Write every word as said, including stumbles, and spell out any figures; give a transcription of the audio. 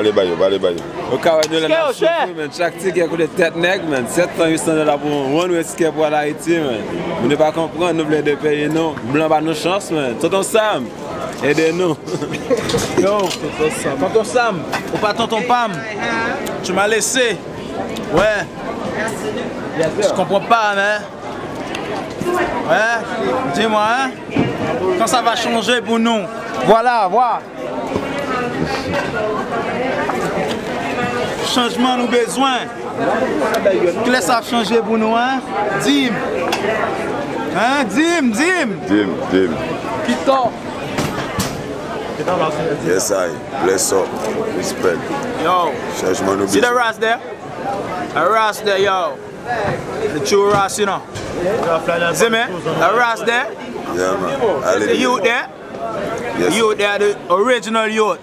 Pale ba yo, pale ba yo. Ou ka wè nou la n ap soufri, man. Chak tikè koute tèt nèg, man. Sèt san, uit san dola pou yon one way tikè pou al Ayiti, man. Moun yo pa konprann, nou vle de peyi nou. Blan ba nou chans, man. Tonton Sam, ede nou. Yo, Tonton Sam, ou pa tonton pa m. Tu m'as laissé. Ouais. Je comprends pas, man. Hein? Dis-moi, hein? Quand ça va changer pour nous? Voilà, voilà. Chanjman nou bezwen. Kilè sa ap chanje pou nou, hein? Di m. Hein? Di m, di m. Di m, di m. Kito. Yes, I. Bless up. Respect. Yo. Chanjman nou bezwen. See the Ras there? A Ras there, yo. The true Ras, you know. See me? A Ras there? Yeah, man. The youth there? Yes. Youth there, the original youth.